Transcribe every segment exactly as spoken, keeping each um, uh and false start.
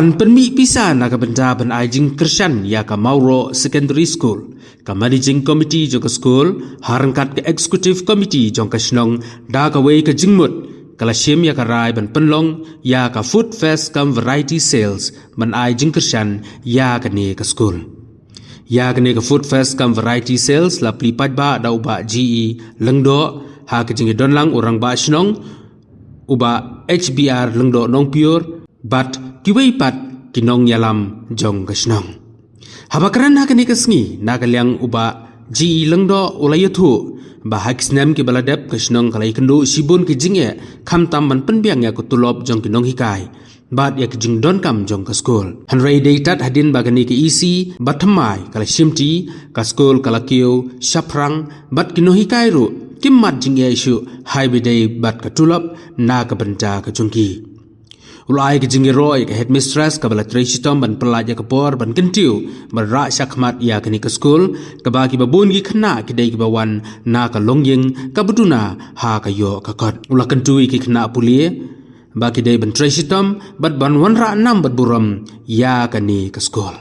Ban pynmih pisa na ka bynta ban ai jingkyrshan ïa ka Mawroh Secondary School, ka Managing Committee jong ka skul ha ryngkat ka Executive Committee jong ka shnong da kawei ka jingmut ka la shim ïa ka rai ban pynlong ïa ka Food Fest cum Variety Sales ban ai jingkyrshan ïa kane ka skul. Ïa kane ka Food Fest cum Variety Sales la plie paidbah da u Bah G E Lyngdoh, ha ka jingïadon lang u Rangbah Shnong u Bah H B R Lyngdoh Nongpyiur bad kiwei pat ki nongïalam jong ka shnong. Haba kren ha kane ka sngi na ka liang u Bah G E Lyngdoh u la ïathuh ba ha ki snem kiba la dep ka shnong ka la ïakynduh shibun ki jingeh, khamtam ban pynbiang ïa ka tulop jong ki nonghikai bad ïa ki jingdonkam jong ka skul. Hynrei dei tad hadien ba kane ka E C ba thymmai ka la shimti, ka skul ka la kiew shaphrang bad ki nonghikai ruh kim mad jingeh shuh haba ïadei bad ka tulop na ka bynta ka jong ki. U la ai ka jingïaroh ïa ka headmistress kaba la trei shitom ban pyllait ïa ka por ban kyntiew ban rah shakhmat ïa kane ka skul, kaba kiba bun ki khynnah ki dei kiba wan na ka longïing kaba duna ha ka ïoh ka kot. U la kyntu ïa ki khynnah pule ba ki dei ban trei shitom bad ban wanrah nam bad burom ïa kane ka skul.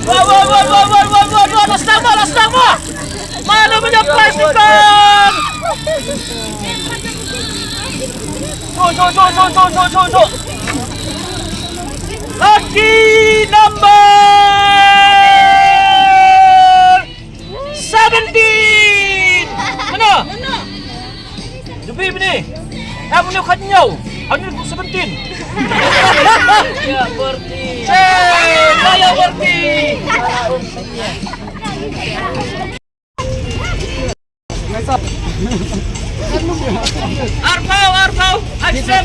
Wah, wah, wah, wah, wah, wah, wah, wah, last number, last number. Mana punya plastik, Bang? Tuh, tuh, tuh. Lucky number seventeen. Mana? Lebih ni. Aku ni kat nyau. Aku ni seventeen. Ya, berarti. Cek, saya berarti. Arpau, arpau, action.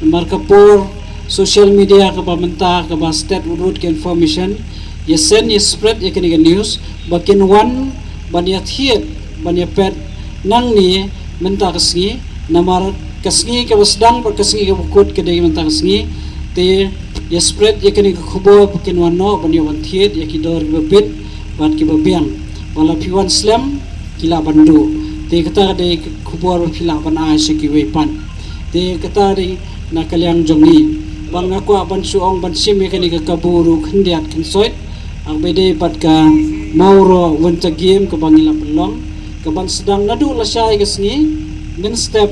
Namar ka por social media kaba mynta kaba stet wut wut ka information, ïa send ïa spread ïa kane ka news ba kin wan ban ïa thied ban ïa pet nangne mynta ka sngi, namar ka sngi kaba sdang bad ka sngi kaba kut ka dei mynta ka sngi. Te ïa spread ïa kane ka khubor ba kin wan noh ban ïa wan thied ïa ki dor kiba bit bad kiba biang. Ba la phi wan slem ki lah ban duh. Te kata ka dei ka khubor ba phi lah ban ai sha kiwei pat. Te kata ka dei na ka liang jong ngi. Ba nga kwah ban shu ong ban shim ïa kane ka kabu ruh khyndiat khynsoit. Haba ïadei bad ka Mawroh Winter Game kaba ngi la pynlong, kaban sdang naduh lashai ka sngi mynstep.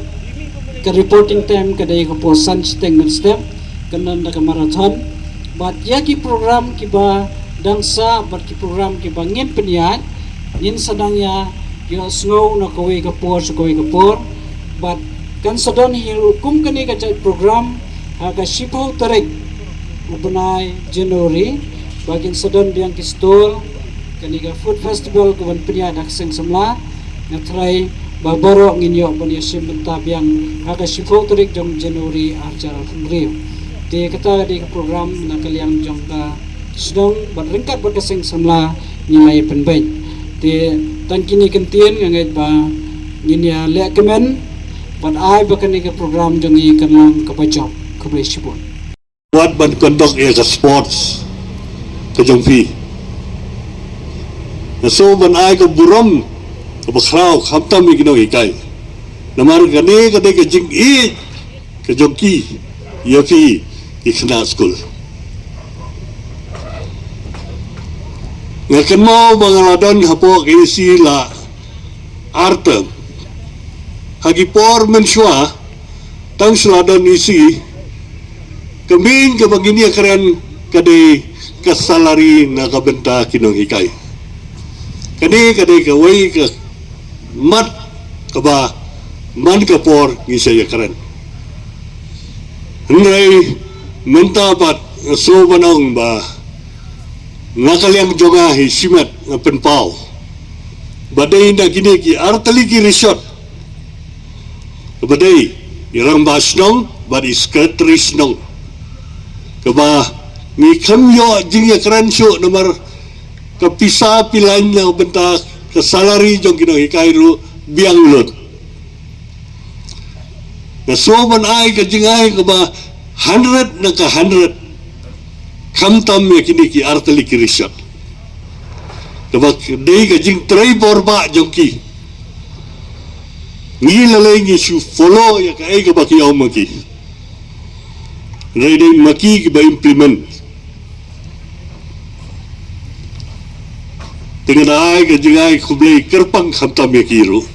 Ka reporting time ka dei ka por san shiteng mynstep, ka nang da ka marathon. Bad ïa ki program kiba dang sah bad ki program kiba ngin pynïaid, ngin sa dang ïa ïohsngew na kawei ka por sha kawei ka por. Bad kan sa don hi ruh kum kane ka jait program ha ka shiphew tarik u bnai January, ba kin sa don biang ki stall, kane ka food festival kaban pynïaid da ka seng samla. Nga tharai ba baroh ngin ïoh ban ïa shim bynta biang ha ka shiphew tarik jong January arhajar arphew hynriew. Te kata ka dei ka program na ka liang jong ka shnong bad ryngkat bad ka seng samla ngi la ïa pynbeit. Te tang kine ki ktien nga ngeit ba ngin ïa leh kmen bad ai ba kane ka program jong ngi kan long kaba jop. Khublei shibun. Wat ban conduct ïa ka sports ka jong phi. Nga sngew ban ai ka burom kaba khraw khamtam ïa ki nonghikai. Namar kane ka dei ka jingïeit ka jong ki ïa phi ki khynnah skul. Nga kynmaw ba nga la don hapoh ka E C la ar term. Ha ki por mynshuwa tang shu la don E C, ka main kaba ngin ïa kren ka dei ka salary na ka bynta ki nonghikai. Kane ka dei kawei ka mat kaba man ka por ngi sa ïa kren. Hynrei mynta pat nga sngew ban ong ba Na ka liang jong nga hi shimet nga pynpaw ba dei na kine ki artylli ki rishot, ba dei i rangbah shnong bad i secretary shnong, kaba ngi khlem ïoh jingïakren shuh namar ka pisa phi lain na bynta ka salary jong ki nonghikai ruh biang lut. Nga sngew ban ai ka jingai kaba hundred na ka hundred, khamtam ïa kine ki artylli ki rishot, kaba dei ka jingtrei bor ba jong ki. Ngi la lei ngi shu follow ïa kaei kaba ki ong ma ki. Hynrei dei ma ki kiba implement. Te nga da ai ka jingai khublei kyrpang khamtam ïa ki ruh.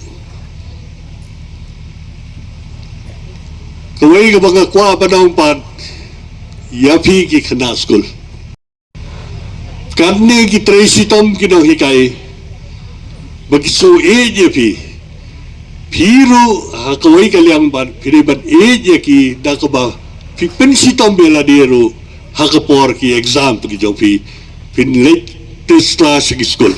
Kawei kaba nga kwah ban ong pat ïa phi ki khynnah skul, katne ki trei shitom ki nonghikai ba ki sngew ïeit ïa phi. Phi ruh ha kawei ka liang pat phi dei ban ïeit ïa ki da kaba phi pynshitom ïa lade ruh ha ka por ki exam ki jong phi, phin leit test class ki skul.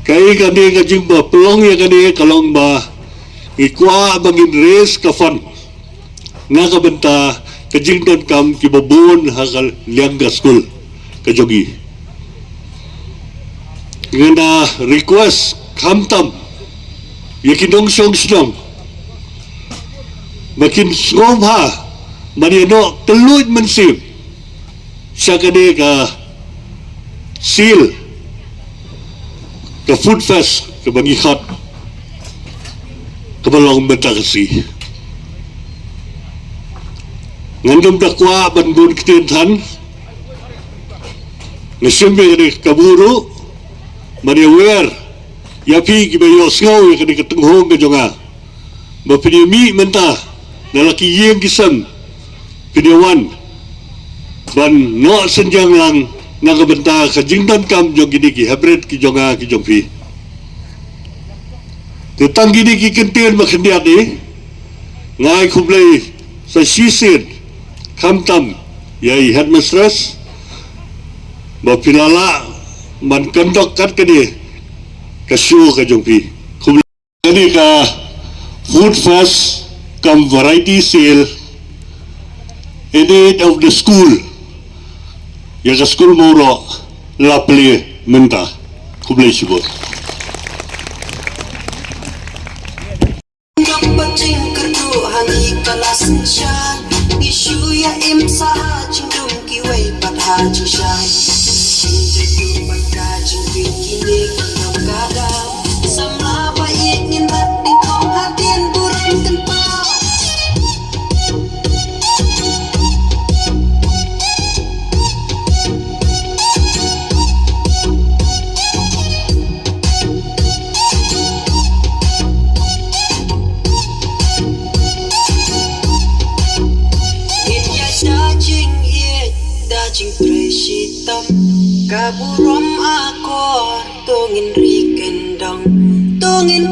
Kaei kane ka jingba pynlong ïa kane ka long ba ngi kwah ba ngin raise ka fund na ka bynta ka jingdonkam kiba bun ha ka liang ka skul ka jong ngi. Nga da request khamtam ïa ki nongshong shnong ba kin sngewbha ban ïa noh tylluid mynsiem sha kane ka SEEL, ka Food Fest kaba ngi khot, kaba long mynta ka sngi. Ngan ym da kwah ban bun ktien than. Nga shim ïa kane ka kabu ruh ban ïa wer ïa phi kiba ïohsngew ïa kane ka tynghong ka jong nga, ba phin ïa mih mynta na la ki ïing ki sem, phin ïa wan ban noh synñiang lang na ka bynta ka jingdonkam jong kine ki hynrei ki jong nga ki jong phi. Te tang kine ki kyntien ba khyndiat, eh, nga ai khublei sa shisien khamtam ïa i headmistress ba phi la lah ban conduct kat kane ka show ka jong phi. Khublei. Kane ka Food Fest cum Variety Sale in aid of the school, ïa ka skul Mawroh, la plie mynta. Khublei shibun. Ngi shu ïa im sa ha jingdum kiwei pat ha jingshai. Jingdum pat ka jingdum kine ki nong ka dau. Samla ba ïeit ngin bat ding khong hadien burom kynpaw. Ngin ïaid da jingïeit da jingtrei shitom, ka burom akor to ngin ri kyndong, to ngin